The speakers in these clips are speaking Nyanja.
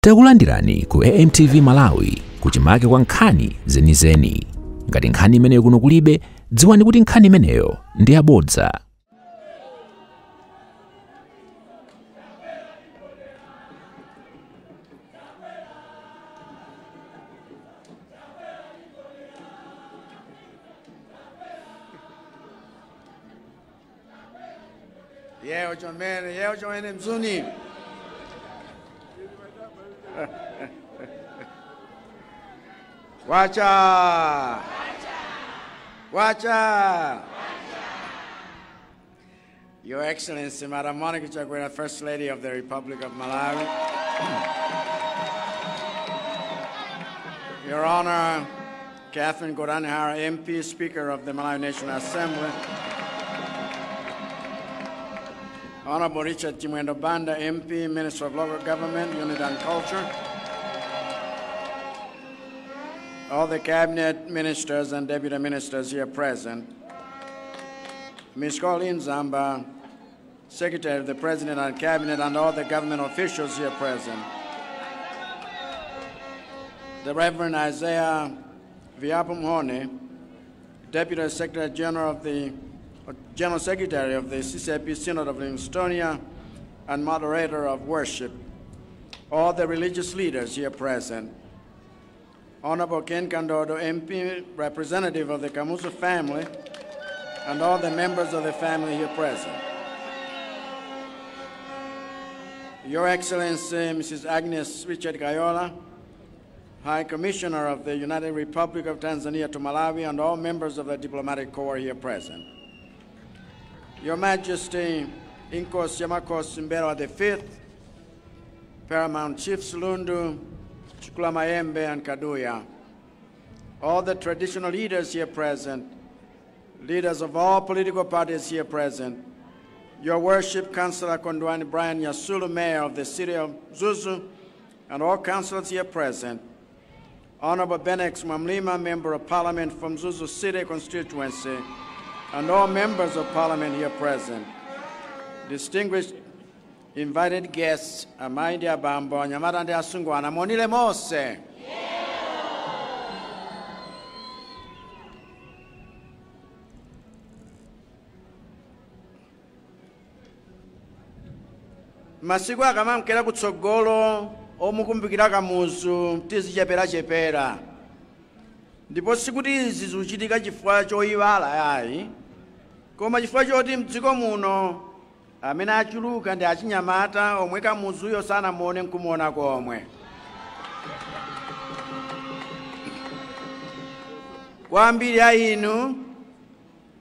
Takulandirani ku AMTV Malawi kuchimake kwa nkhani zenizeni. Ngati nkhani imeneyo kuno kulibe, dziwani kuti nkhani imeneyo ndi yabodza. Yeo chomene, yeo chomene mzuni. Wacha. Wacha. Your Excellency, Madam Monica Chakwera, First Lady of the Republic of Malawi. Your Honor, Catherine Gotani Hara, MP, Speaker of the Malawi National Assembly. Honorable Richard Chimwendo Banda, MP, Minister of Local Government, Unit and Culture. All the Cabinet Ministers and Deputy Ministers here present. Ms. Colleen Zamba, Secretary of the President and Cabinet, and all the government officials here present. The Reverend Isaiah Viapo Mhone, Deputy Secretary General of the General Secretary of the CCAP Synod of Livingstonia and Moderator of Worship, all the religious leaders here present, Honorable Ken Kandodo, MP, representative of the Kamuzu family, and all the members of the family here present. Your Excellency, Mrs. Agnes Richard Kayola, High Commissioner of the United Republic of Tanzania to Malawi, and all members of the diplomatic corps here present. Your Majesty, Inkosi Yamakosi M'mbelwa V, Paramount Chiefs Lundu, Chikulamayembe, and Kaduya, all the traditional leaders here present, leaders of all political parties here present, Your Worship, Councillor Kondwani Brian Nyasulu, Mayor of the City of Mzuzu, and all councillors here present, Honorable Bennex Mwamlima, Member of Parliament from Mzuzu City Constituency, and all members of Parliament here present, distinguished invited guests, amayi ndi abambo, anyamata ndi asungwana, monile mose. Masiku akamamkera kutsogolo omukumbukira Kamuzu tizicheperachepera, ndipo sikuti izi zikuchitika chifukwa choyiwala ayi, koma chifukwa choti mdziko muno amene achuluka ndi achinyamata omwe Kamuzuyo sanamuone nkumuona komwe. Kwa ambiri a inu,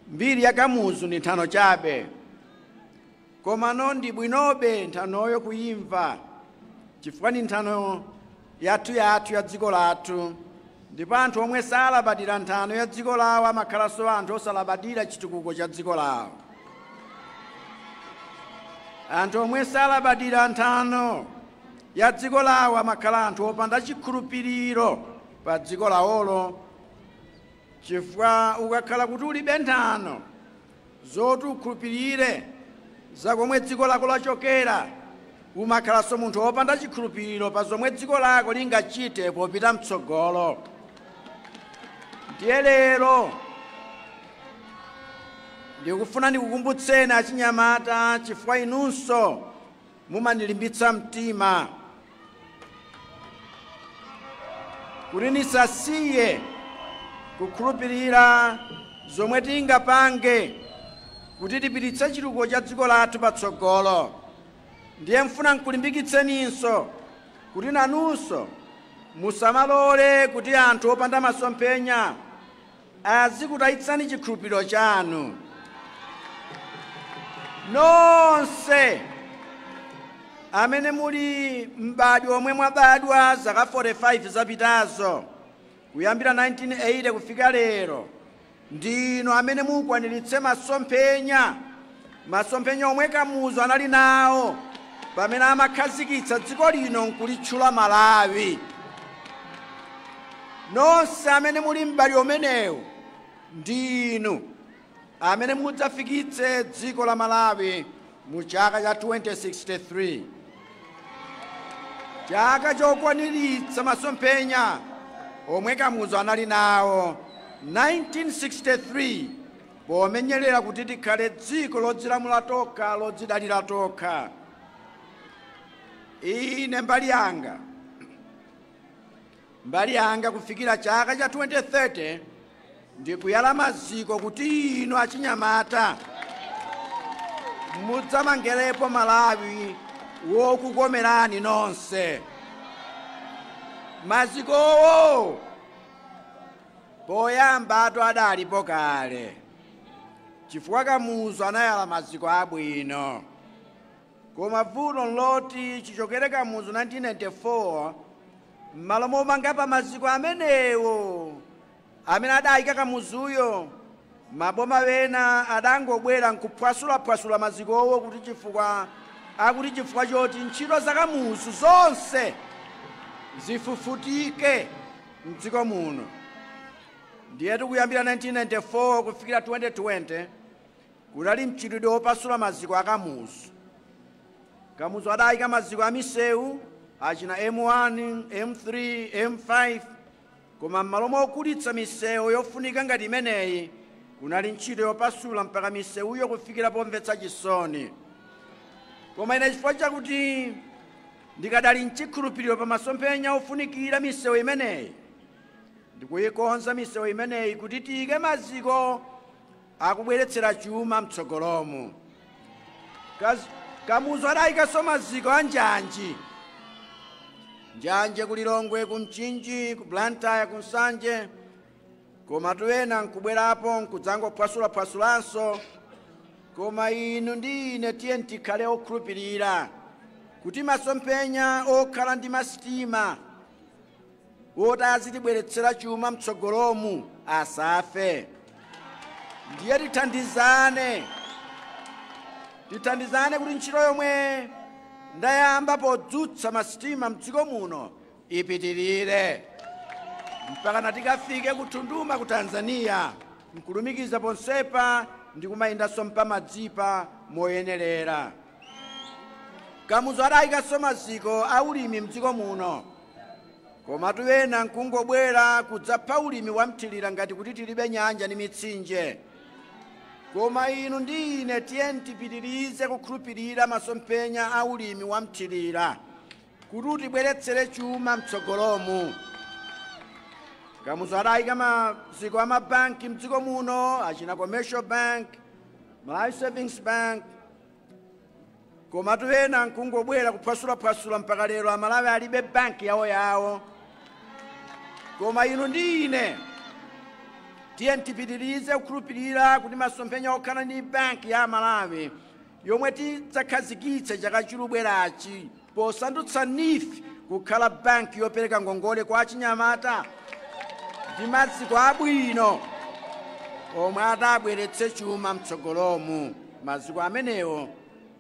mbiri ya Kamuzu ndi nthano chabe, koma ndi bwinobe nthanoyo kuyimva chifukwa ndi nthano yathu ya dziko lathu, ndipo anthu omwe salabadira nthano ya dziko lawo amakhalanso anthu osalabadira chitukuko cha dziko lawo. Anthu omwe salabadira nthano ya dziko lawo amakhala anthu opanda chikhulupiriro pa dziko lawolo, chifukwa ukakhala kuti ulibe nthano zoti ukhulupirire za komwe dziko lako lachokera, umakhalanso munthu wopanda chikhulupiriro pa zomwe dziko lako lingachite popita mtsogolo. Ndiye lero ndikufuna ndikukumbutseni achinyamata, chifukwa inunso mumandilimbitsa mtima kuti ndisasiye kukhulupirira zomwe tingapange kuti tipititse chitukuko cha dziko lathu patsogolo. Ndiye mfuna nkulimbikitseninso kuti nanunso musamalole kuti anthu opanda masomphenya azikutayitsani chikhulupiriro chanu. Nonse amene muli m'badwa omwe mwabadwa zaka 45 zapitazo kuyambira 1980 kufika lero, ndinu amene mukwaniritse masomphenya omwe Kamuzu anali nawo pamene amakhazikitsa dziko lino nkulitchula Malawi. Nonse amene muli m'badwa umenewu ndinu amene mudzafikitse dziko la Malawi mu chaka cha 2063. Chaka chokwaniritsa masomphenya omwe Kamuzu anali nawo 1963 pomenyerera kuti tikhale dziko lodzilamula tokha, lodzidalira tokha. Ine mbali yanga kufikira chaka cha 2030 ndikuyala maziko kuti inu achinyamata mudzamangerepo Malawi wokukomerani nonse. Mazikowo poyamba atu adalipo kale, chifukwa Kamuzu anayala maziko abwino. Koma vuto nloti chichokere Kamuzu 1994, m'malo momanga pa maziko amenewo amene adayika Kamuzuyo, maboma wena adangobwera nkuphwasulaphwasula mazikowo kuti chifukwa akuti chifukwa choti ntchito za Kamuzu zonse zifufutike mdziko muno. Ndiye tikuyambira 1994 kufikira 2020 kudali mchitidwe wopasula maziko a Kamuzu. Kamuzu adayika maziko a misewu achina M1, M3, M5, koma m'malo mokulitsa misewu yofunika ngati imeneyi, kunali ntchito yopasula mpaka misewuyo kufikira pomvetsa chisoni. Koma ine, chifukwa chakuti ndikadali mchikhulupiriro pa masomphenya ofunikira misewu imeneyi, ndikuyikonza misewu imeneyi kuti tiyike maziko akubweretsera chuma mtsogolomu. Kamuzu adayikanso maziko a njanji, njanje ku Lilongwe, ku Mchinji, ku Blantyre, ku Nsanje, koma ena nkubwerapo nkudzangophwasulaphwasulanso. Koma inu ndi ine tiye tikhale okhulupirira kuti masomphenya okhala ndi masitima woti azitibweretsera chuma mtsogolomu asafe. Ndiye tithandizane, tithandizane kuti ntchito yomwe ndayamba podzutsa masitima mdziko muno ipitirire mpaka tikafike ku Tunduma ku Tanzania, nkulumikiza ponsepa ndi kumayendanso mpamadzipa moyenerera. Kamuzu adayikanso maziko a ulimi mdziko muno, komatu ena nkungobwera kudzapha ulimi wamthirira ngati kuti tilibe nyanja ndi mitsinje. Koma inu ndi ine tiye tipitirize kukhulupirira masomphenya a ulimi wamthirira kuti utibweretsere chuma mtsogolomu. Kamuzu adayika maziko a mabanki mdziko muno, achina Commercial Bank, Malawi Savings Bank, komatu ena nkungobwera kuphwasulaphwasula mpaka lero Amalawi alibe banki yawo yawo. Koma inu ndi ine tiye tipitirize kukhulupirira kuti masomphenya okhala ndi banki ya Malawi yomwe tidzakhazikitse chaka chikubwerachi posandutsa NEEF kukhala banki yopereka ngongole kwa achinyamata ndi maziko abwino omwe atabweretse chuma mtsogolomu. Maziko amenewo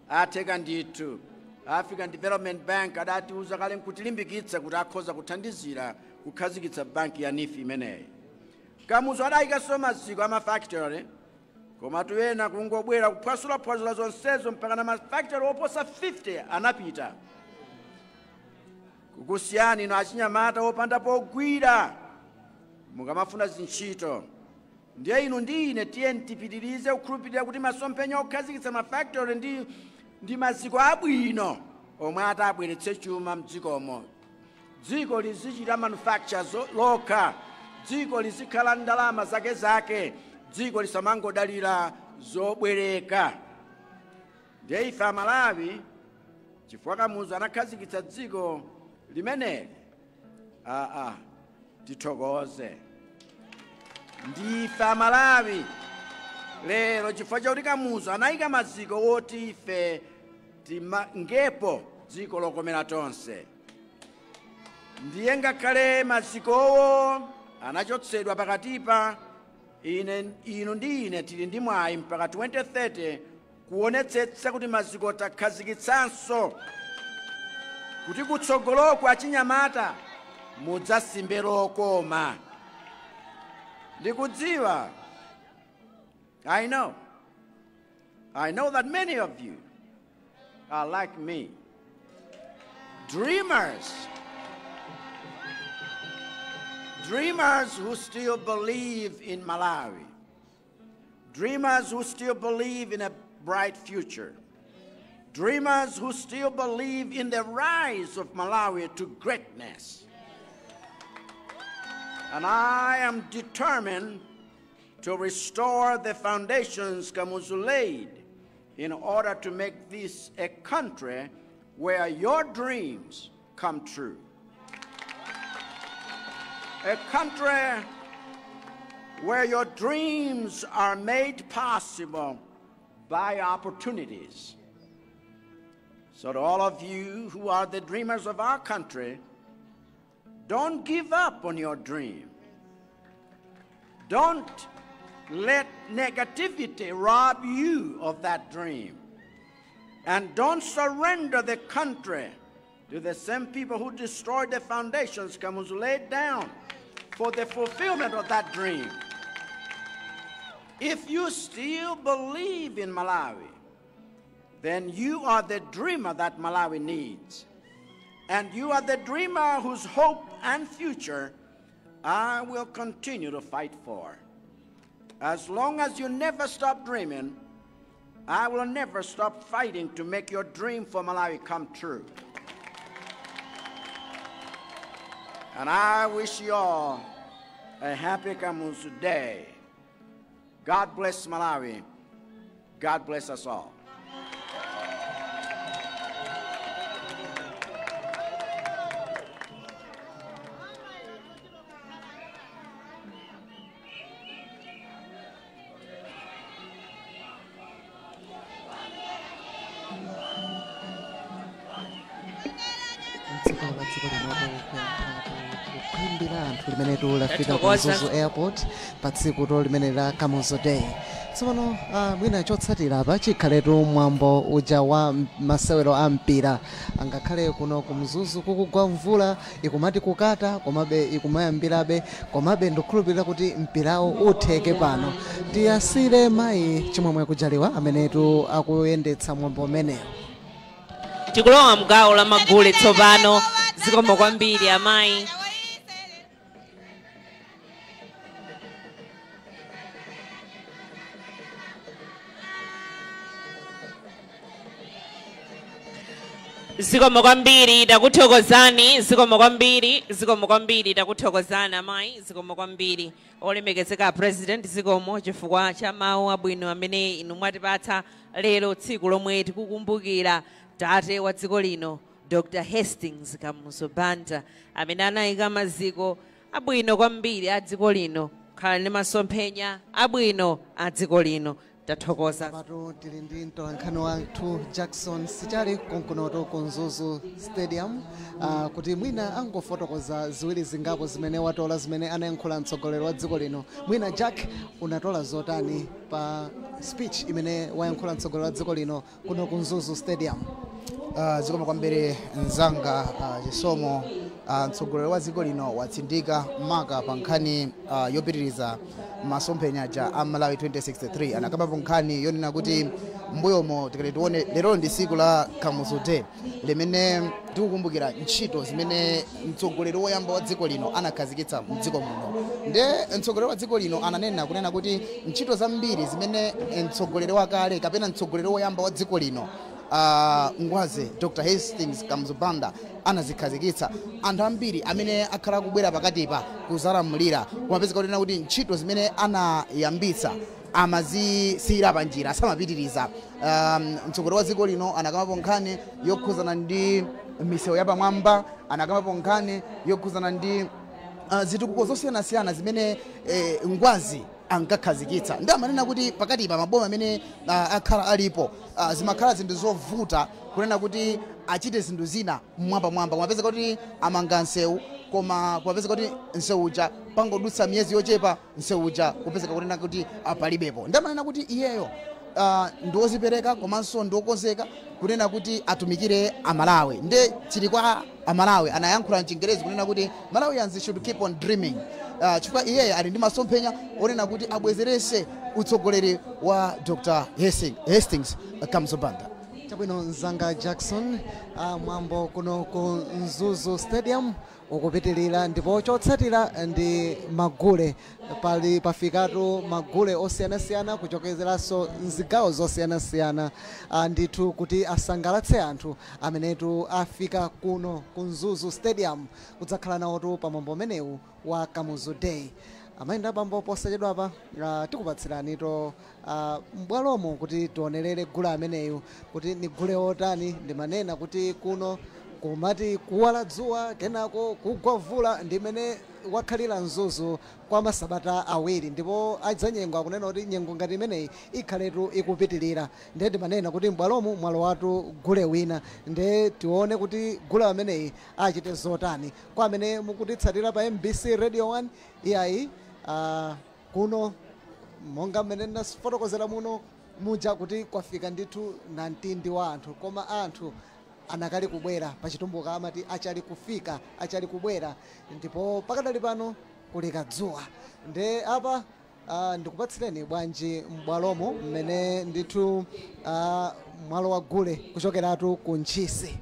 atheka ndithu. African Development Bank adatiuza kale nkutilimbikitsa kuti akhoza kuthandizira kukhazikitsa banki ya NEEF imeneyi. Kamuzu adayikanso maziko a mafactory, komatu ena kungobwera kuphwasulaphwasula zonsezo mpaka na mafactory oposa 50 anapita, kukusiyani ino achinyamata opanda pogwira mukamafuna zintchito. Ndiye inu ndi ine tiye tipitirize kukhulupirira kuti masomphenya okhazikitsa mafactory ndi maziko abwino omwe atabweretse chuma mdzikomo. Dziko lizichita manufacture lokha, dziko lizikhala ndalama zake zake, dziko lisamangodalira zobwereka. Ndiye ife Amalawi, chifukwa Kamuzu anakhazikitsa dziko limeneli, aa, tithokoze. Ndife Amalawi lero chifukwa chakuti Kamuzu anayika maziko woti ife timangepo dziko lokomera tonse. Ndiye ngakhale mazikowo anachotsedwa pakatipa, ine, inu ndi ine tili ndi mwayi mpaka 2030 kuonetsetsa kuti maziko takhazikitsanso kuti kutsogoloko achinyamata mudzasimbe lokoma. Ndikudziwa, I know that many of you are like me. Dreamers. Dreamers who still believe in Malawi. Dreamers who still believe in a bright future. Dreamers who still believe in the rise of Malawi to greatness. And I am determined to restore the foundations Kamuzu laid in order to make this a country where your dreams come true. A country where your dreams are made possible by opportunities. So to all of you who are the dreamers of our country, don't give up on your dream. Don't let negativity rob you of that dream. And don't surrender the country to the same people who destroyed the foundations Kamuzu laid down for the fulfillment of that dream. If you still believe in Malawi, then you are the dreamer that Malawi needs. And you are the dreamer whose hope and future I will continue to fight for. As long as you never stop dreaming, I will never stop fighting to make your dream for Malawi come true. And I wish you all a happy Kamuzu Day. God bless Malawi. God bless us all. Limenetu lafika ku Mzuzu Airport pa tsiku to limene la Kamuzu Day. Tsopano mwina chotsatira apa chikhaletu mwambo uja wa masewero a mpira. Angakhale kuno ku Mzuzu kukugwa mvula ikumati kukata komabe ikumayambirabe, komabe ndikukhulupirira kuti mpirawo utheke pano. Tiyasire mayi Chimwemwe Kujaliwa amenetu akuyendetsa mwambo umenewo. Tikulowa mgawo la magule tsopano. Zikomo kwambiri amayi. Zikomo kwambiri takuthokozani, zikomo kwambiri, zikomo kwambiri takuthokozani amayi, zikomo kwambiri olemekezeka President, zikomo chifukwa cha mawu abwino amene inu mwatipatsa lero tsiku lomwe tikukumbukira tate wa dziko lino Dr. Hastings Kamuzu Banda amene anayika maziko abwino kwambiri a dziko lino, khala ndi masomphenya abwino a dziko lino. Tathokoza. Patu tili ndi mtolankhani wathu Jackson Sichali konkunoto ku Mzuzu Stadium kuti mwina angofotokoza ziwiri zingapo zimene watola zimene anayankhula mtsogoleri wa dziko lino. Mwina Jack, unatola zotani pa speech imene wayankhula mtsogoleri wa dziko lino kuno ku Mzuzu Stadium? Zikomo kwambiri nzanga Chisomo. Mtsogoleri wa dziko lino watsindika maka pa nkhani yopitiriza masomphenya aja a Malawi 2063. Anakambapo nkhani yonena kuti mbuyomo tikati tione lero ndi tsiku la Kamuzu Day limene tikukumbukira ntchito zimene mtsogoleri woyamba wa dziko lino anakhazikitsa mdziko muno. Nde mtsogoleri wa dziko lino ananena kunena kuti ntchito zambiri zimene mtsogoleri wakale kapena mtsogoleri woyamba wa dziko lino Ngwaze Dr. Hastings Kamuzu Banda anazikhazikitsa, anthu ambiri amene akhala kubwera pakatipa kuzalamulira kumapezeka kunena kuti ntchito zimene anayambitsa amazisiyira panjira, samapitiriza. Mtsogoleri wa dziko lino anakambapo nkhani yokhuzana ndi misewu yapamwamba, anakambapo nkhani yokhuzana ndi zitukuko zosiyanasiyana zimene Ngwazi ankakhazikitsa. Ndi amanena kuti pakatipa maboma amene akhala alipo zimakhala zinthu zovuta kunena kuti achite zinthu zina mwambamwamba. Kumapezeka kuti amanga nsewu, koma kumapezeka kuti nsewu uja pangodutsa miyezi yochepa nsewu uja kupezeka kunena kuti palibepo. Ndi amanena kuti iyeyo ndiwozipereka komanso ndiwokonzeka kunena kuti atumikire Amalawi. Nde chili kwa Amalawi, anayankhula mchingerezi kunena kuti Malawians should keep on dreaming. Chifukwa iyeyo ali ndi masomphenya onena kuti abwezerese utsogoleri wa Dr. Hastings Kamuzu Banda. Chabwino, mzanga Jackson, mwambo kuno ku Mzuzu Stadium ukupitilira ndipo chotsatira ndi magule. Pali pafikatu magule osiyanasiyana kuchokezeranso mzigawo zosiyanasiyana, ndithu kuti asangalatse anthu amenetu afika kuno ku Mzuzu Stadium kudzakhala nawotu pamwambo umenewu wa Kamuzu Day. Amayi ndi abambo, posachedwapa tikupatsiranito m'bwalomo kuti tionerere gule ameneyu kuti ni gule otani. Ndimanena kuti kuno kumati kuwala dzuwa, kenako kugwa mvula, ndimene wakhalira Mzuzu kwa masabata 2, ndipo adzanyengo akunena kuti nyengo ngati imeneyi ikhaletu ikupitilira. Ndiye ndimanena kuti m'bwalomu mwalowatu gule wina, ndiye tione kuti gule ameneyi achite zotani. Kwa amene mukutitsatira pa MBC Radio 1, iyayi, kuno monga mmene ndinafotokozera muno muja kuti kwafika ndithu namtindi wa anthu, koma anthu anakali kubwera. Pachitumbuka amati achali kufika, achali kubwera, ndipo pakadali pano kuli kadzuwa. Nde apa ndikupatsireni bwanji m'bwalomo mmene ndithu mwalo wa gule kuchokeratu ku Ntchisi.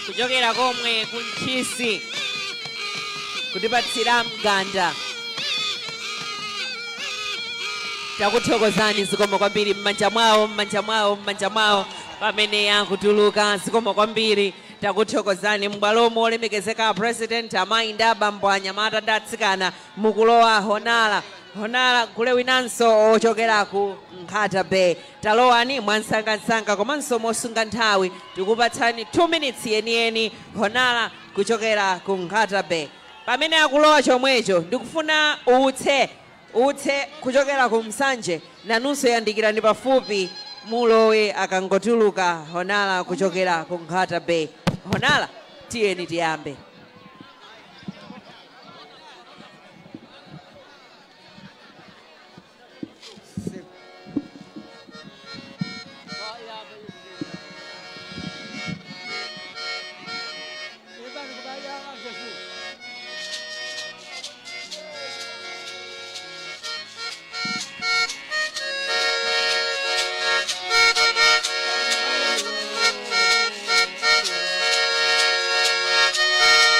Kuchokera komwe ku Ntchisi kutipatsira mganda. Takuthokozani, zikomo kwambiri. M'manja mwawo, m'manja mwawo, m'manja mwawo pamene akutuluka. Zikomo kwambiri, takuthokozani. M'bwalomo, olemekezeka President, amayi ndi abambo, anyamata ndi atsikana, mukulowa Honala. Honala, gule winanso ochokera ku Nkhata Bay. Talowani mwansangansanga komanso mosunga nthawi, tikupatsani 2 minutes yeniyeni. Honala kuchokera ku Nkhata Bay. Pamene akulowa chomwecho, ndikufuna utse utse kuchokera ku Msanje, nanunso yandikirani pafupi mulowe akangotuluka Honala kuchokera ku Nkhata Bay. Honala, tiyeni tiyambe. Thank you.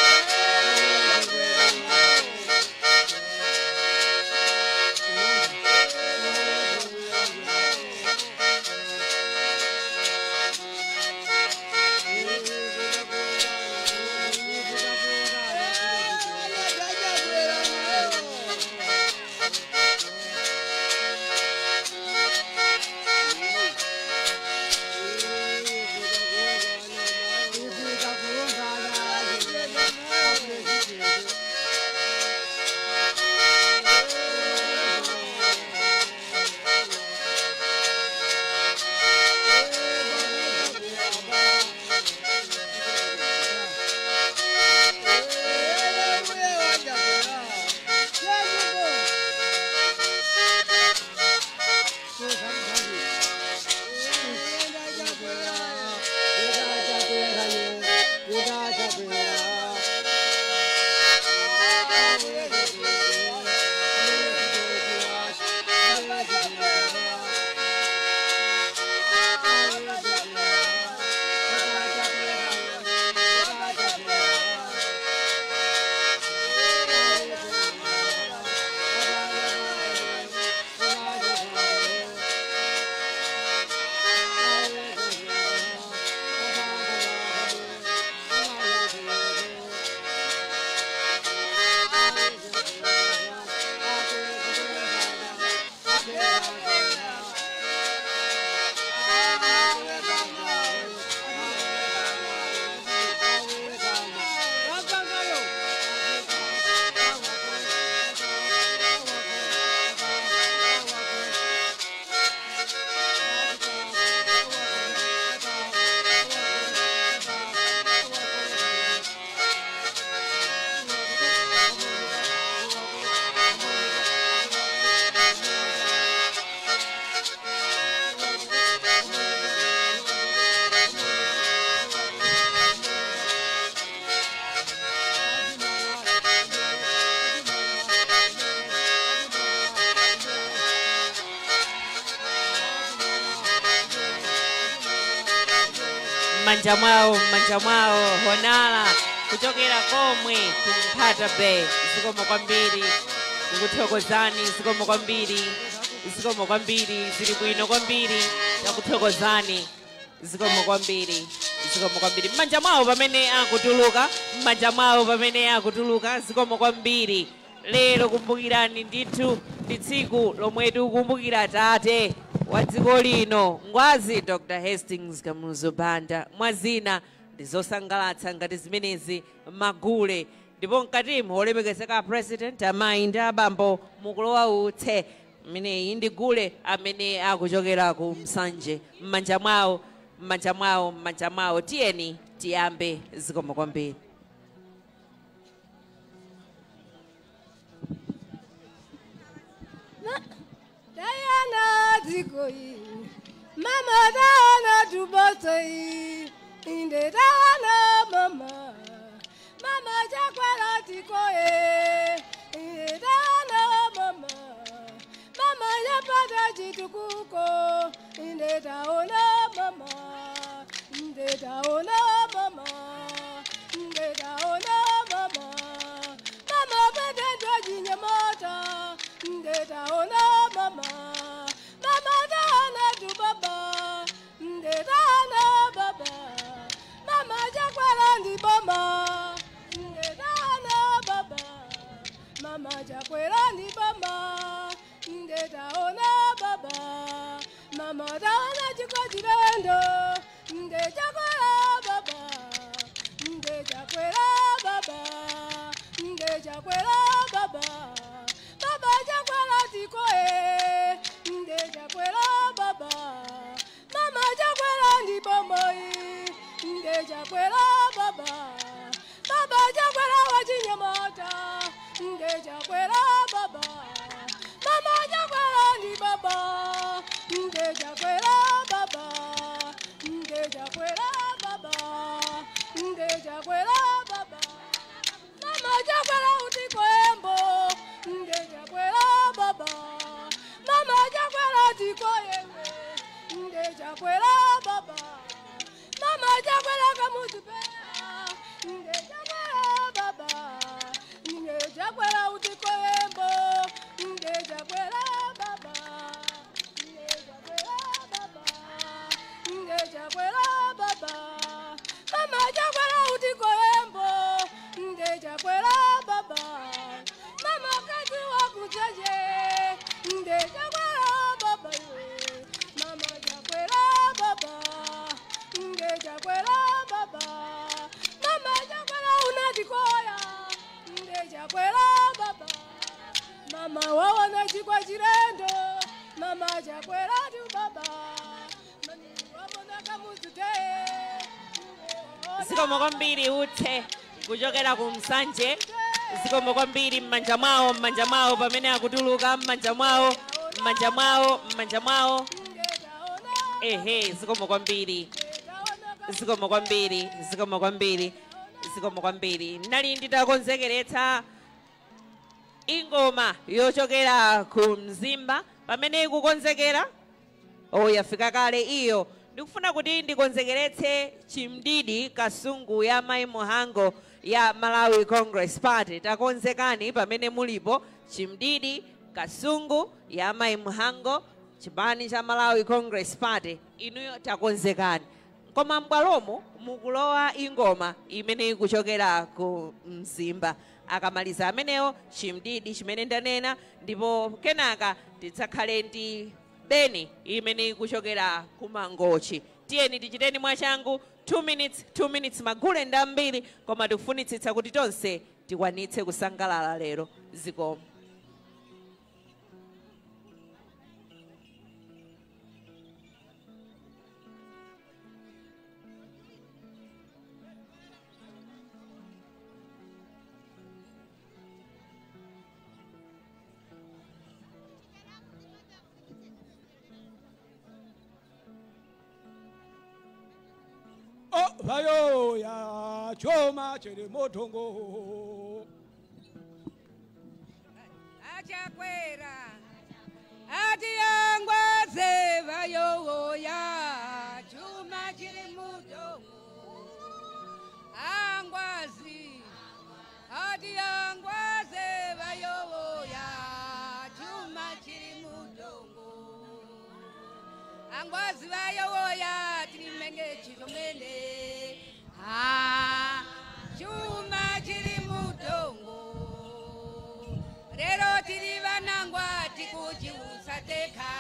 M'manja mwawo, m'manja mwawo, honala kuchokera komwe ku Nkhata Bay. Zikomo kwambiri, ndikuthokozani. Zikomo kwambiri, zikomo kwambiri, zili bwino kwambiri, takuthokozani. Zikomo kwambiri, zikomo kwambiri. M'manja mwawo pamene akutuluka, m'manja mwawo pamene akutuluka. Zikomo kwambiri. Lero kumbukirani ndithu ndi tsiku lomwe tikukumbukira tate wa dziko lino, Ngwazi Dr. Hastings Kamuzu Banda. Mwazina ndi zosangalatsa ngati zimenezi, magule. Ndipo mkatimu olemekezeka President, amayi ndi abambo, mukulowa uthe mmeneyi ndi gule amene akuchokera ku Msanje. M'manja mwawo, m'manja mwawo, m'manja mwawo. Tiyeni tiyambe. Zikomo kwambiri. Diana Dikoi, Mama Diana Dubosoi, Inde Diana Mama, Mama Jaguara Dikoe, Inde Diana Mama, Mama Yapada Jitukuko, Inde Diana Mama, Inde Diana Mama, Inde Diana Mama, Mama Bede Jinyamata, Inde Diana Mama, Mama Diana du Baba, Inde Diana Baba, Mama Jaguara ndi Bama, Inde Diana Baba, Mama Jaguara ndi Bama, Inde Diana Baba, Mama Diana Jikojirendo, Inde Jaguara Baba, Inde Jaguara Baba, Inde Jaguara Baba, Baba Jaguara Dikoe, Inde Jaguara Baba, Mama Jaguara ndi Bomoi, Inde Jaguara Baba, Baba Jaguara wachinyamata, Inde Jaguara Baba, Mama Jaguara ndi Baba, Inde Jaguara Baba, Inde Jaguara Baba, Inde Jaguara Baba, Mama Jaguara utikoembo, Inde Jaguara Baba, Mama Jaguara tikoembo, Inde Jaguara Baba, Mama Jaguara kamutupea, Inde Jaguara Baba, Inde Jaguara utikoembo, Inde Jaguara Baba, Inde Jaguara Baba, Inde Jaguara Baba, Mama Jaguara utikoembo, Inde Jaguara Baba, Mama kazi wa kujaje, Inde Jaguara Baba, Mama Jaguara Baba, Inde Jaguara Baba, Mama Jaguara unadikoya, Inde Jaguara Baba, Mama wawana chikwa chirendo, Mama Jaguara du Baba, Mama wabona kamuzute. Zikomo kwambiri uthe kuchokera ku Msanje. Zikomo kwambiri. M'manja mwawo, m'manja mwawo pamene akutuluka, m'manja mwawo, m'manja mwawo, m'manja mwawo. Ehe, zikomo kwambiri, zikomo kwambiri, zikomo kwambiri, zikomo kwambiri. Nali nditakonzekeretsa ingoma yochokera ku Mzimba. Pamene ikukonzekera, oh, yafika kale iyo. Ndikufuna kuti ndikonzekeretse Chimdidi Kasungu ya Mai Muhango ya Malawi Congress Party. Takonzekani pamene mulipo. Chimdidi Kasungu ya Mai Muhango, chipani cha Malawi Congress Party, inuyo takonzekani. Koma m'bwalomo mukulowa ingoma imene ikuchokera ku Mzimba. Akamaliza amenewo, Chimdidi chimene ndanena, ndipo kenaka tidzakhale ndi beni imene ikuchokera ku Mangochi. Tiyeni tichiteni mwachangu, 2 minutes, 2 minutes. Magule ndi ambiri, koma tikufunitsitsa kuti tonse tikwanitse kusangalala lero. Zikomo. Oh, vayo ya choma chere motongo. Achakwera ati yangwaze vayo ya chuma chiri mudongo. Angwazi ati angwaze vayovoya chuma chiri mudongo. Angwazi vayovoya tirimenge chizomene. Ah, chuma chiri mudongo. Rero tiri vanangwa tikuchiusateka.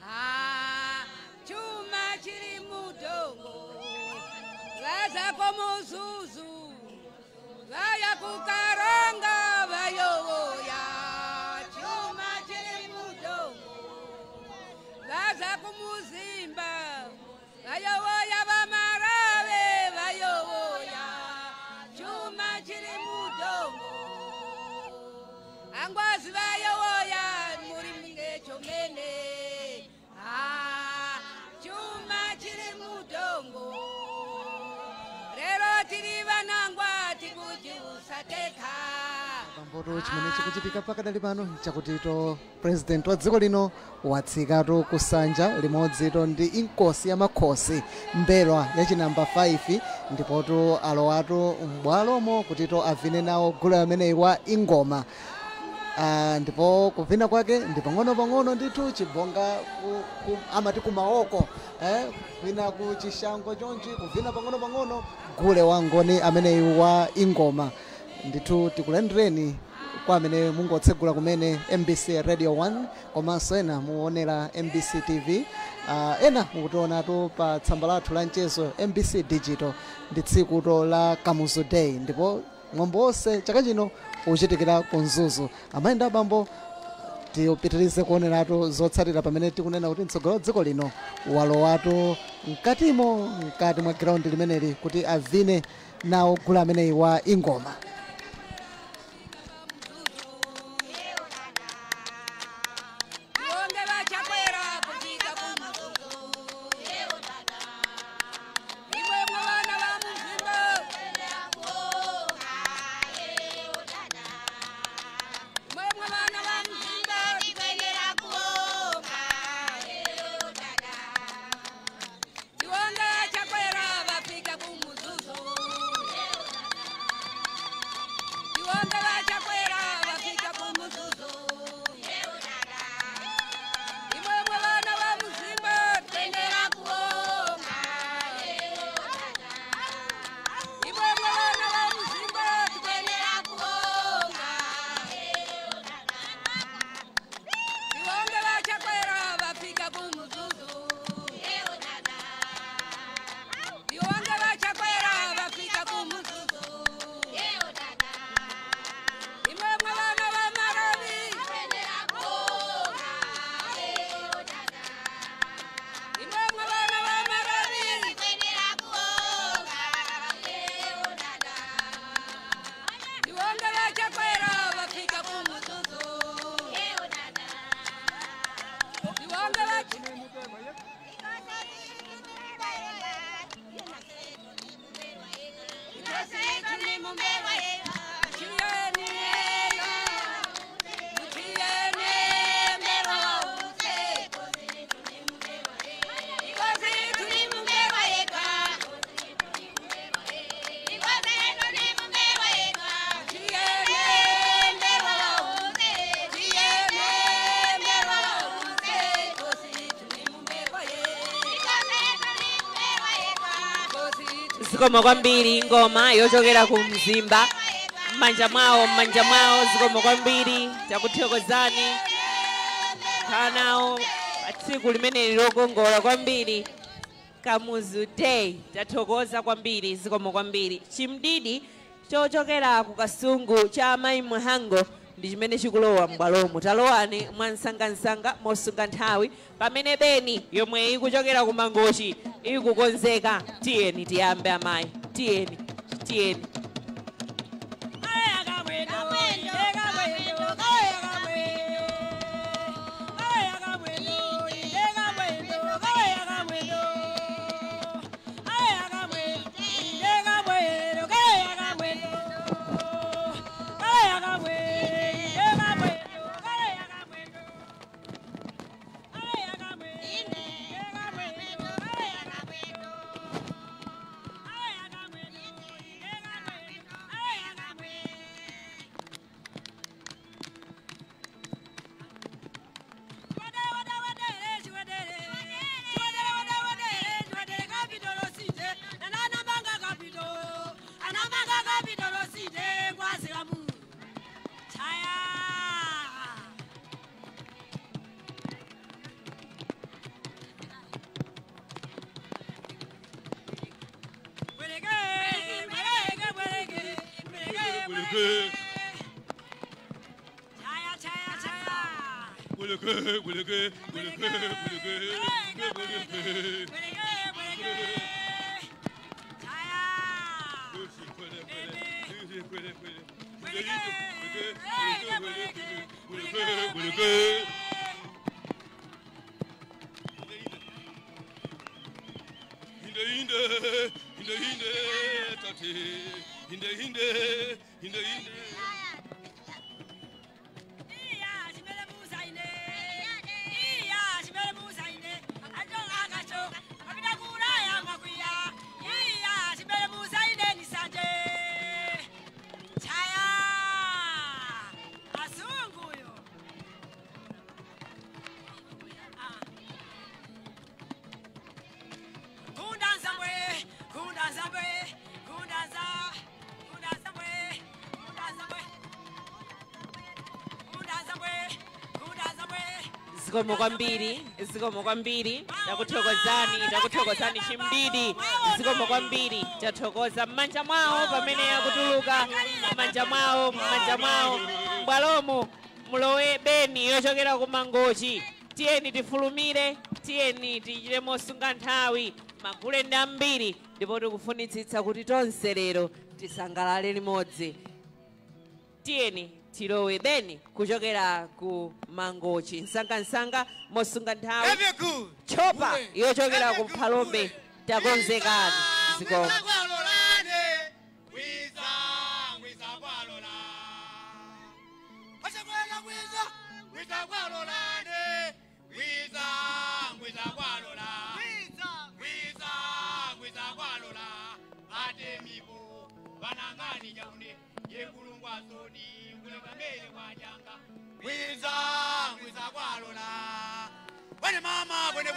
Ah, chuma chiri mudongo. Vazako muzuzu vaya kukaronga vayovoya chuma chiri mudongo. Vaza kumuzimba vayovoya vamarave vayovoya chuma chiri mudongo. Angwazi vayovoya muri mingechomene. Ah, chuma chiri mudongo. Rero tiri vanangwa tikuchiusateka. Pamboto chimene chikuchitika pakadali pano chakutito president wa dziko lino watsikatu kusanja limodzito ndi inkosi ya makhosi mbelwa yachinamba 5 ndipotu alowatu m'bwalomo kutito avine nawo gulu ameneyi wa ingoma. Ndipo kuvina kwake ndi pang'ono-pang'ono ndithu chibonga amati kumaoko kuvina ku chishango chonchi kuvina pang'ono-pang'ono gule wangoni ameneyi wa ingoma. Ndithu tikulandireni kwa amene mungotsegula kumene MBC Radio 1 komanso ena muonera MBC TV, ena mukutionatu pa tsamba lathu la mchezo MBC Digital. Ndi tsiku la Kamuzu Day ndipo mwambo wonse chaka chino uchitikira ku Mzuzu. Amayi ndi abambo, tipitirize kuoneratu zotsatira pamene tikunena kuti mtsogoleri wa dziko lino walowatu mkatimo mkati mwa ground limeneli kuti avine nawo gulu ameneyi wa ingoma. Tionge vachakwera kufika kumuzuzu. Imwemwe vana va muzimba. Imwemwe vana va muzimba. Tionge vachakwera vafika kumuzuzu. Tionge vachakwera vafika kumuzuzu. Imwemwe vana va muzimba tendera kuonga. Imwemwe vana va muzimba tendera kuonga. Tionge vachakwera vafika kumuzuzu. Tionge vachakwera vafika kumuzuzu. Imwemwe vana va maravi. Imwemwe vana va maravi. Tionge vachakwera vafika kumuzuzu. Tionge vachakwera. Zikomo kwambiri ngoma yochokera ku Mzimba. M'manja mwawo, m'manja mwawo, zikomo kwambiri, takuthokozani khanawo pa tsiku limeneli lokongola kwambiri Kamuzu Day. Tathokoza kwambiri, zikomo kwambiri. Chimdidi chochokera ku Kasungu cha amayi Mhango ndi chimene chikulowa m'bwalomo. Talowani mwansangansanga mosunga nthawi pamene beni yomwe ikuchokera ku Mangochi ikukonzeka. Tiyeni tiyambe amayi, tiyeni, tiyeni. Ine. Zikomo kwambiri, zikomo kwambiri, takuthokozani, takuthokozani chimbidi, zikomo kwambiri, tathokoza m'manja mwawo pamene akutuluka, m'manja mwawo, m'manja mwawo, m'bwalomo mulowe beni yochokera ku Mangochi. Tiyeni tifulumire, tiyeni tichite mosunga nthawi, magule ndi ambiri, ndipo tikufunitsitsa kuti tonse lero tisangalale limodzi. Tiyeni tilowe beni kuchokera ku Mangochi, msangamsanga mosunga nthawi, chopa yochokera ku Phalombe, takonzekani. Zikomo. Mama, when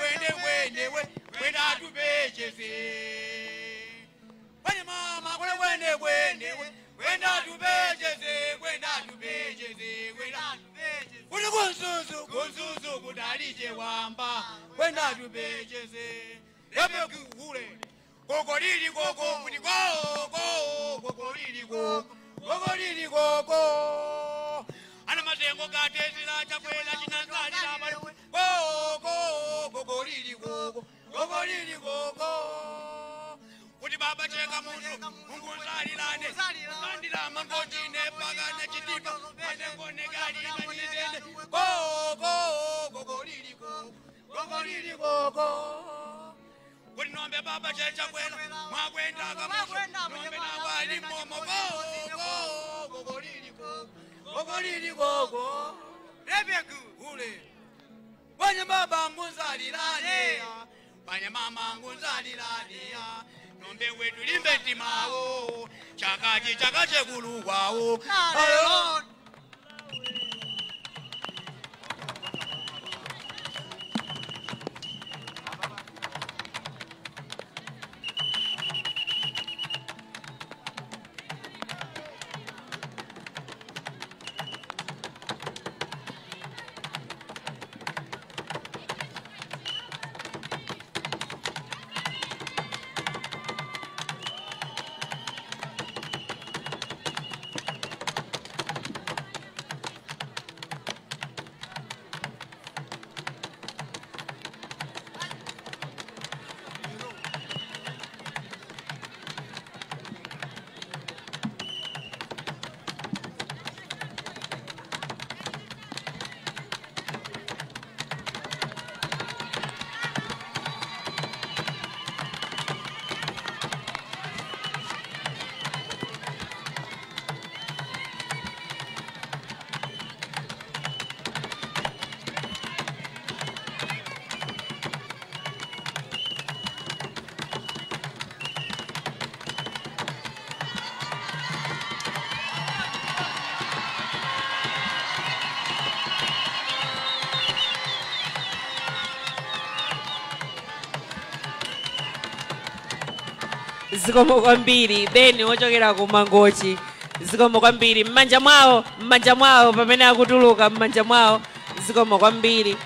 Zikomo kwambiri beni wochokera ku Mangochi, zikomo kwambiri m'manja mwawo, m'manja mwawo pamene akutuluka m'manja mwawo, zikomo kwambiri.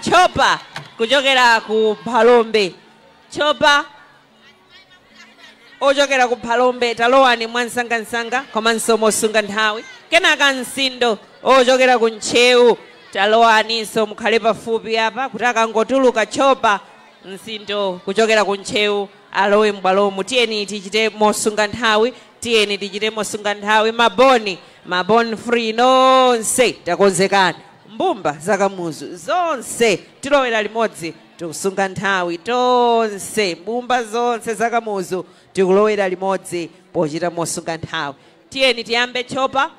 Chopa kuchokera ku Phalombe, chopa Ochokera ku Phalombe, talowani mwansangansanga komanso mosunga nthawi. Kenaka Msindo ochokera ku Ntcheu, talowaninso mukhale pafupi apa kuti akangotuluka chopa Msindo kuchokera ku Ntcheu alowe m'bwalomo. Tiyeni tichite mosunga nthawi, tiyeni tichite mosunga nthawi. Maboni, maboni free nonse takonzekani, mbumba zakamuzu zonse tilowera limodzi, tikusunga nthawi tonse. Mbumba zonse zakamuzu tikulowera limodzi pochita mosunga nthawi. Tiyeni tiyambe chopa.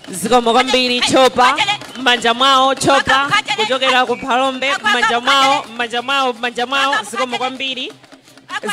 Zikomo kwambiri chopa m'manja mwawo, chopa kuchokera ku Phalombe m'manja mwawo, m'manja mwawo, m'manja mwawo. Zikomo kwambiri,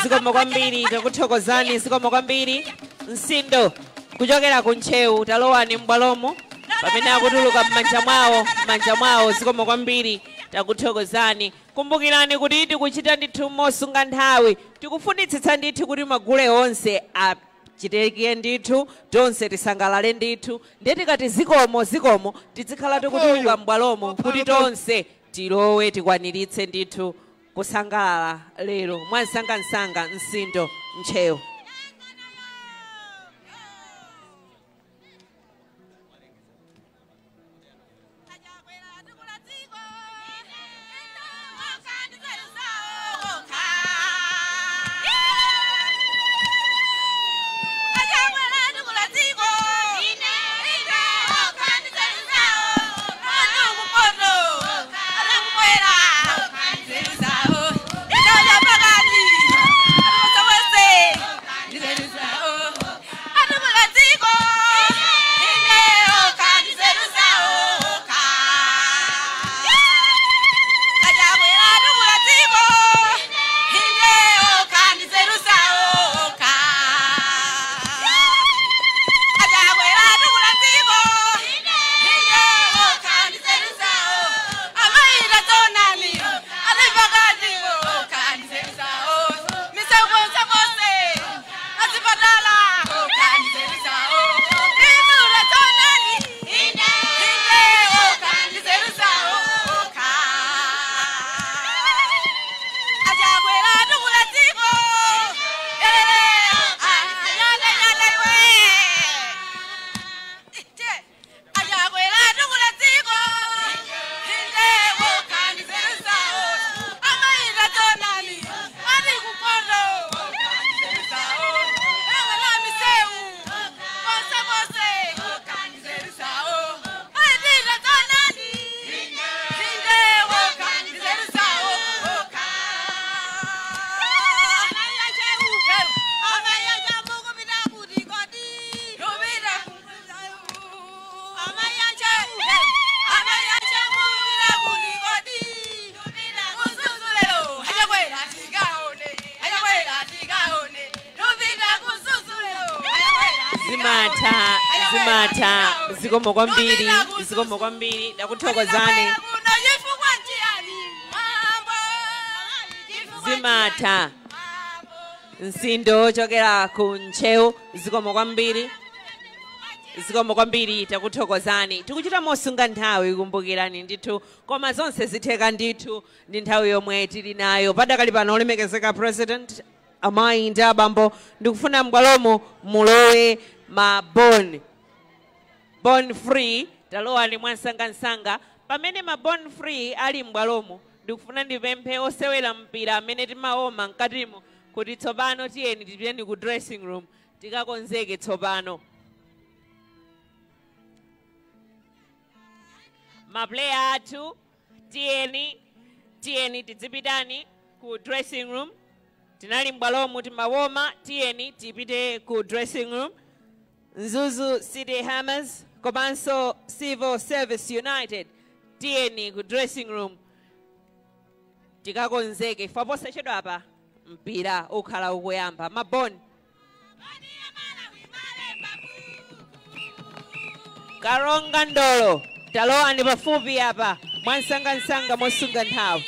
zikomo kwambiri, takuthokozani, zikomo kwambiri. Msindo kuchokera ku Ntcheu, talowani m'bwalomo pamene akutuluka m'manja mwawo, m'manja mwawo. Zikomo kwambiri, takuthokozani. Kumbukirani kuti tikuchita ndithu mosunga nthawi, tikufunitsitsa ndithu kuti magule onse achitike ndithu, tonse tisangalale ndithu. Ndiye tikati zikomo, zikomo, tizikhala tikutuluka m'bwalomo kuti tonse tilowe tikwaniritse ndithu kusangalala lero mwansangansanga. Msindo Ntcheu. Zimatha. Zikomo kwambiri, zikomo kwambiri, ndakuthokozani. Zimatha. Nsindo ochokera ku Ntcheu, zikomo kwambiri, zikomo kwambiri, takuthokozani. Tikuchita mosunga nthawi, kumbukirani ndithu, koma zonse zitheka ndithu ndi nthawi yomwe tili nayo padakali pano. Olemekezeka President, amayi ndi abambo, ndikufuna m'bwalomo mulowe ma Born Born Free. Talowani mwansangansanga. Pamene ma Born Free ali m'bwalomo, ndikufuna ndipemphe osewera mpira amene timaoma mkatimo kuti tsopano tiyeni tipiteni ku dressing room, tikakonzeke tsopano. Ma player athu, tiyeni, tiyeni tidzipitani ku dressing room. Tinali m'bwalomu timawoma, tiyeni tipite ku dressing room. Mzuzu City Hammers komanso Civil Service United, tiyeni ku dressing room tikakonzeke. Ife posachedwa apa mpira ukhala ukuyamba. Maboni Karonga Ndolo, talowani pafupi apa mwansangansanga mosunga nthawi.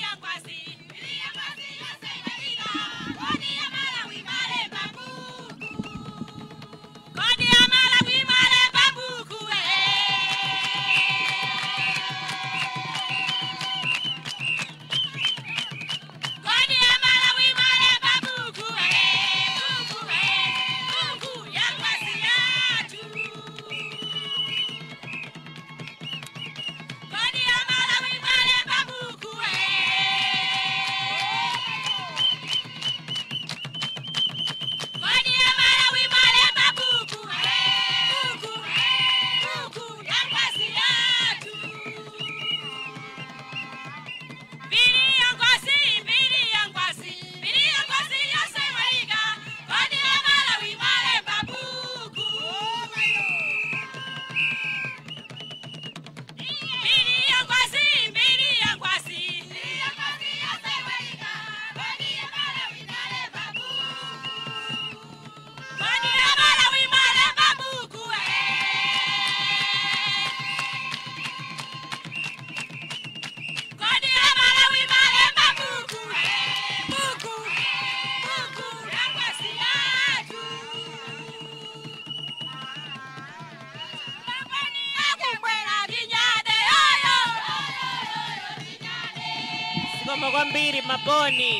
Zikomo kwambiri, maboni.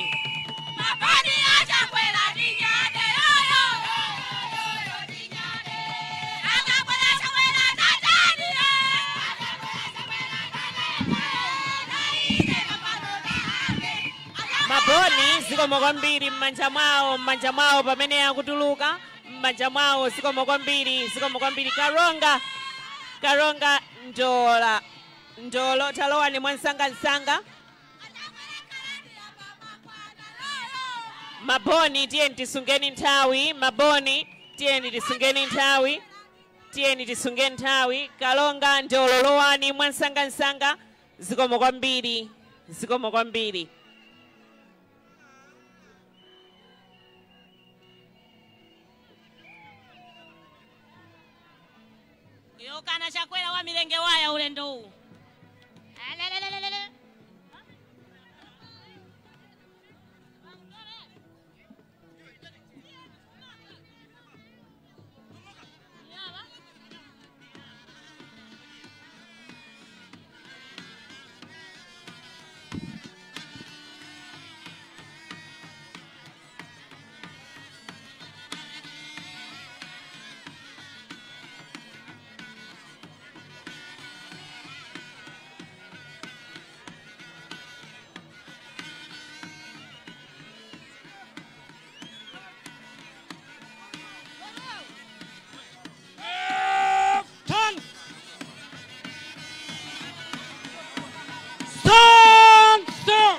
Maboni achakwera tinyade yoyo. Akakwera chakwera tatani. Maboni, zikomo kwambiri. M'manja mwawo, m'manja mwawo pamene akutuluka, m'manja mwawo. Zikomo kwambiri, zikomo kwambiri. Karonga, Karonga Ndola, Ndolo, talowani mwansangansanga. Maboni, tiyeni tisungeni nthawi. Maboni, tiyeni tisungeni nthawi, tiyeni tisungeni nthawi. Kalonga Ndolo, lowani mwansangansanga. Zikomo kwambiri, zikomo kwambiri. Yokana Chakwera wa milenge waya ulendo huu. Alelelelele. Stand still.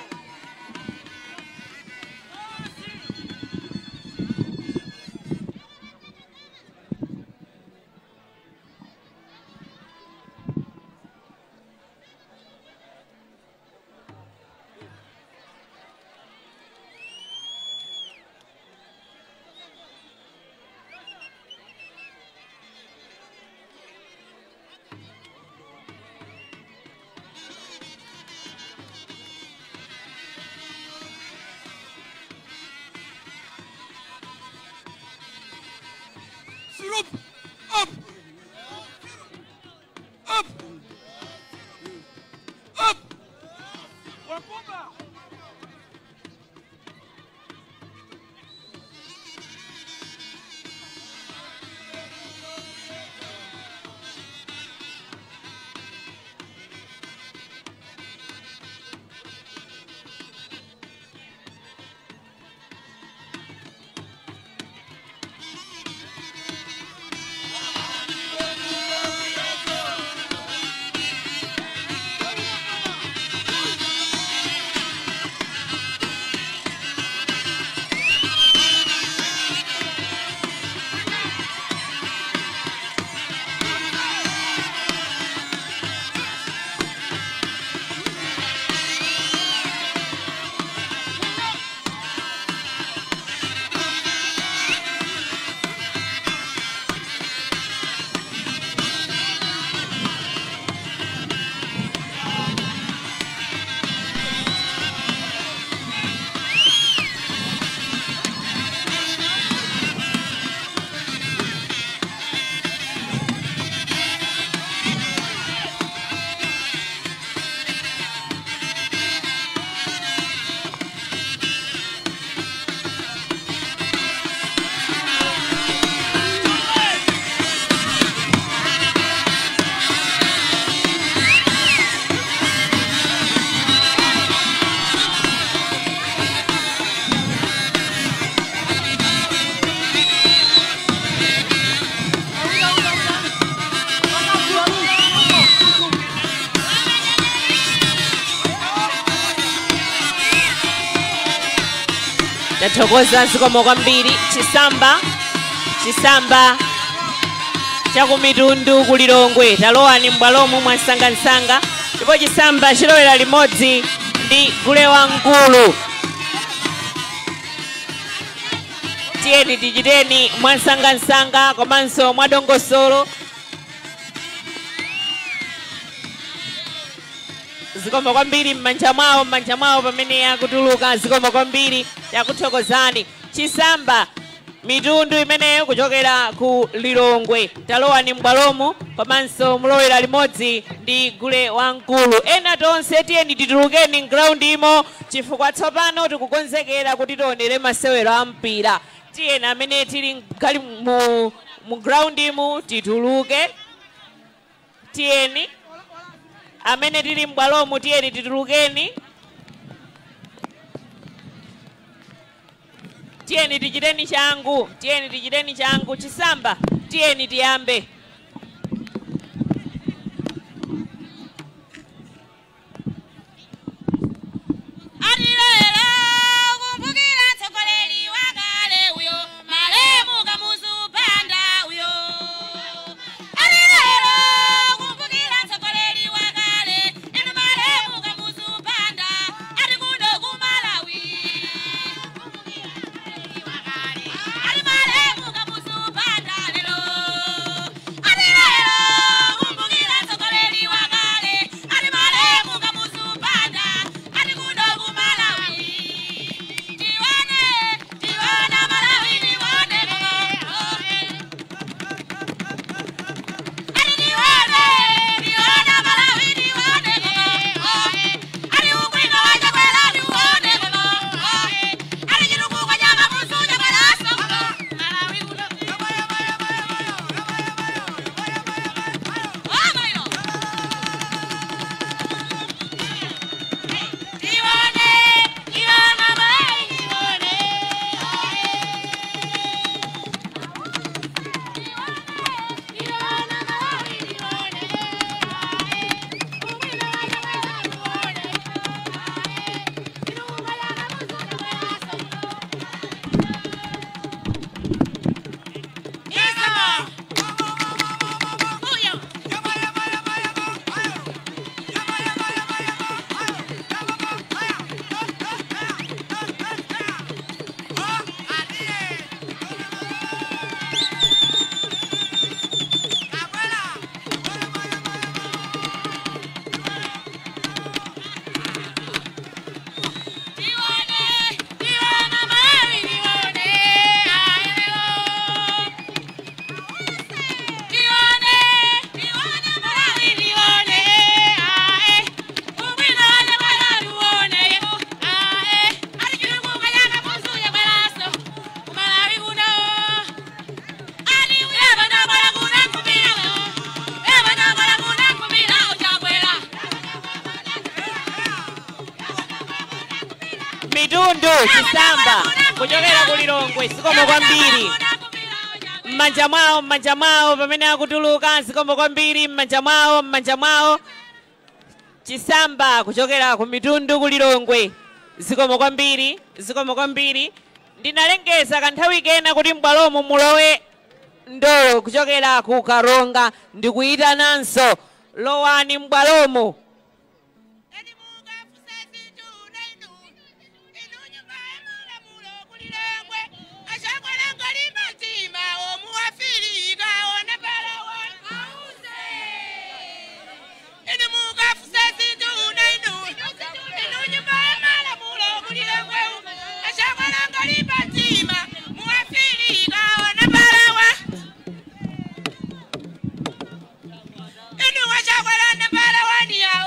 Tathokoza, zikomo kwambiri. Chisamba, Chisamba chakumitundu kulilongwe, talowani m'bwalomu mwansangansanga. Ndipo Chisamba chilowera limodzi ndi gule wamkulu. Tiyeni tichiteni mwansangansanga komanso mwadongosolo. Zikomo kwambiri. M'manja mwawo, m'manja mwawo pamene akutuluka. Zikomo kwambiri, takuthokozani. Chisamba mitundu imeneyo kuchokera ku Lilongwe, talowani m'bwalomu komanso mulowera limodzi ndi gule wamkulu. Ena tonse tiyeni titulukeni m'ground imo, chifukwa tsopano tikukonzekera kuti tionere masewero a mpira. Tiyeni amene tili mkali mu ground imu tituluke. Tiyeni amene tili m'bwalomu, tiyeni titulukeni. Tiyeni tichiteni changu, tiyeni tichiteni changu. Chisamba, tiyeni tiyambe. Atilero kumbukira mtsogoleri wakale uyo, malemu Kamuzu Banda uyo. Atilero kumbukira mtsogoleri wakale inu, malemu Kamuzu Banda, ati kuno ku Malawi. Ati malemu Kamuzu Banda lero. Atilero kumbukira mtsogoleri wakale, ati malemu Kamuzu Banda, ati kuno ku Malawi. Tiwane, tiwana Malawi, tiwane kuno. Ati tiwane, tiwana Malawi, tiwane kuno. Ati ubwino wa Chakwera tiuone kuno. Ati chitukuko cha Kamuzu Chakweraso kuno. Malawi kuno. Wamayo. Tiwane, tiwana Malawi, tiwane. Tiwana Malawi, tiwane. Ubwino wa Chakwera tiuone. Chitukuko cha Kamuzu Chakweraso kuno. Isama. Uyo. Tiwane, tiwana Malawi, tiwane. Ayo. Tiwane, tiwana Malawi, tiwane. Ae. Ubwino wa Chakwera tiuone. Ae. Ati chitukuko cha Kamuzu Chakweraso ku Malawi kuno. Ati eva nabala kuna nkhumira. Eva nabala kuna nkhumira Chakwera. Mitundu Chisamba kuchokera ku Lilongwe, zikomo kwambiri. M'manja mwawo, m'manja mwawo pamene akutuluka. Zikomo kwambiri. M'manja mwawo, m'manja mwawo. Chisamba kuchokera ku mitundu ku Lilongwe, zikomo kwambiri, zikomo kwambiri. Ndinalengeza kanthawi kena kuti m'bwalomu mulowe ndolo kuchokera ku Karonga. Ndikuyitananso, lowani m'bwalomu. Eni mukafunse zinthu inu, inu nyumba ya malamulo kulilongwe, achakwera ngolimba mtima omuwafirika ona palawa ause. Inu mukafunse zinthu inu, inu nyumba ya malamulo kulilongwe, achakwera ngolimba mtima muwafirika ona palawa. Inu wachakwera na palawa ni yawo.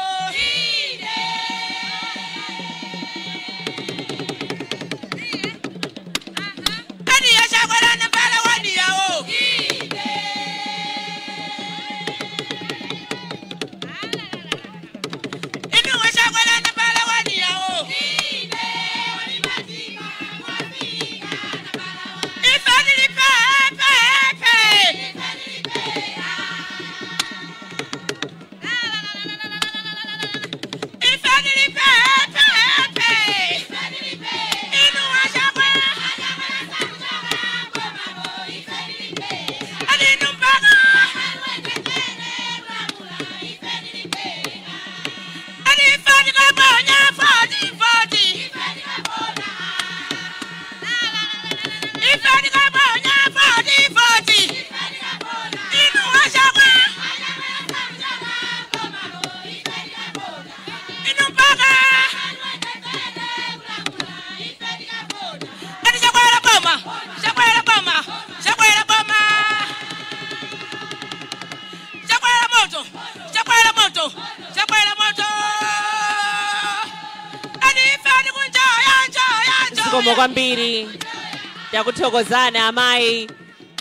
Zikomo kwambiri. Takuthokozani amayi.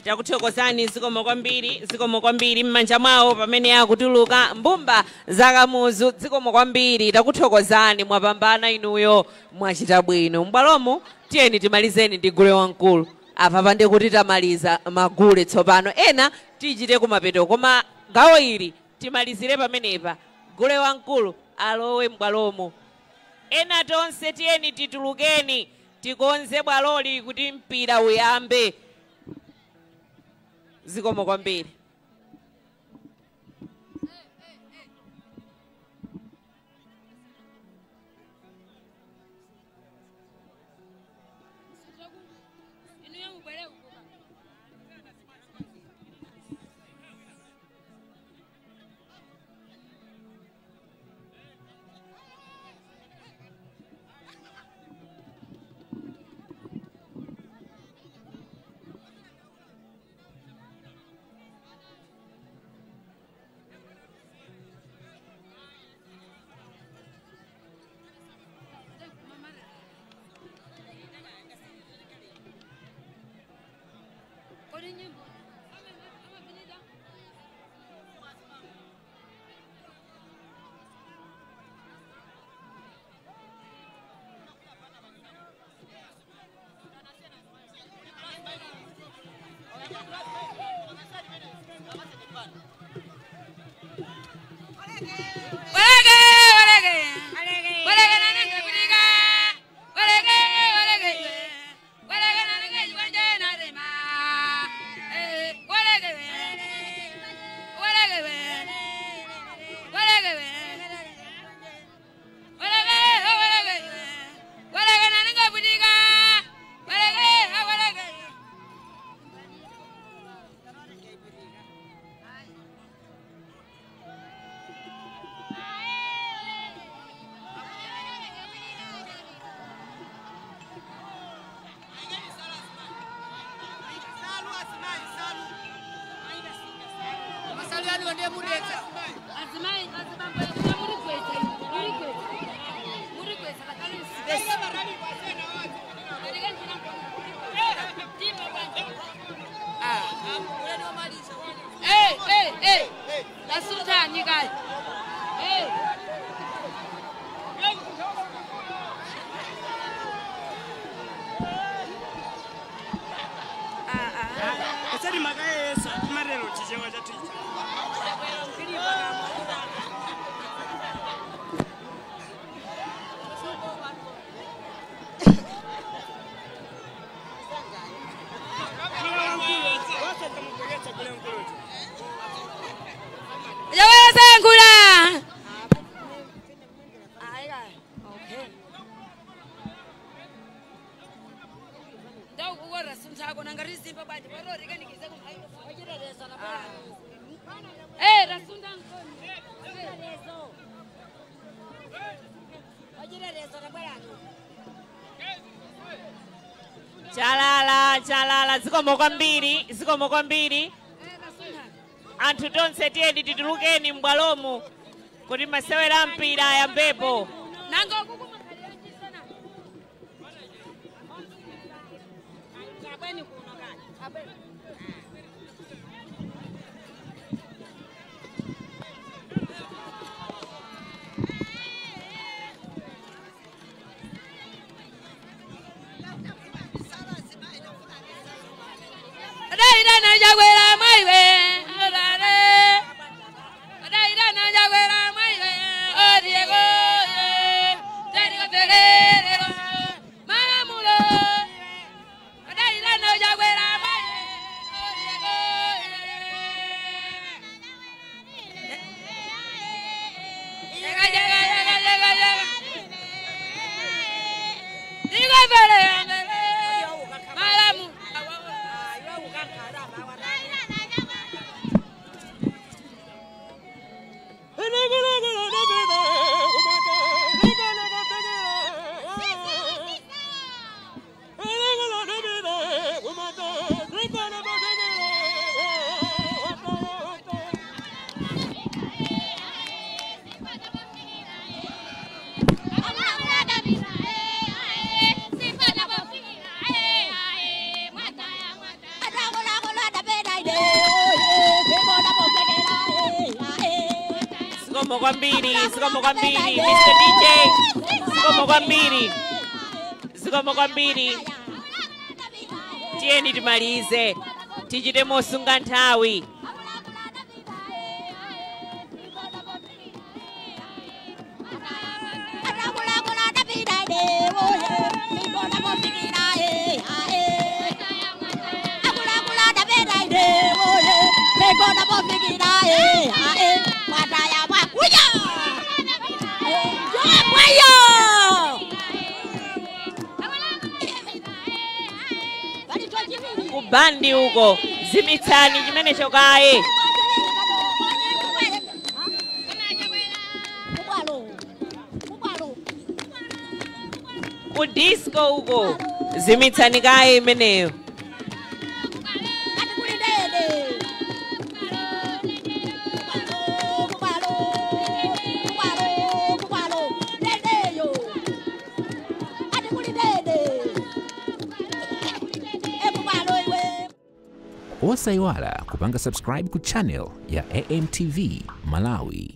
Takuthokozani zikomo kwambiri, zikomo kwambiri mmanja mwawo pamene akutuluka mbumba zakamuzu. Zikomo kwambiri, takuthokozani, mwapambana inuyo, mwachita bwino. M'bwalomo tiyeni timalizeni ndi gule wamkulu. Apa pande kuti tamaliza magule tsopano, ena tichite kumapeto, koma gawo ili timalizire pamenepa. Gule wamkulu alowe m'bwalomo. Ena tonse tiyeni titulukeni tikonze bwaloli kuti mpira uyambe. Zikomo kwambiri. Chalala, chalala, zikomo kwambiri, zikomo kwambiri. Anthu tonse tiyeni titulukeni m'bwalomu kuti masewera mpira ayambepo. Zikomo kwambiri, zikomo kwambiri, Mr. DJ. Zikomo kwambiri. Zikomo kwambiri. Tiyeni timalize. Tichite mosunga nthawi. Kubandi uko zimitsani chimene chokaye. Ku disco uko zimitsani kaye imeneyo. Osayiwala kupanga subscribe ku channel ya AMTV Malawi.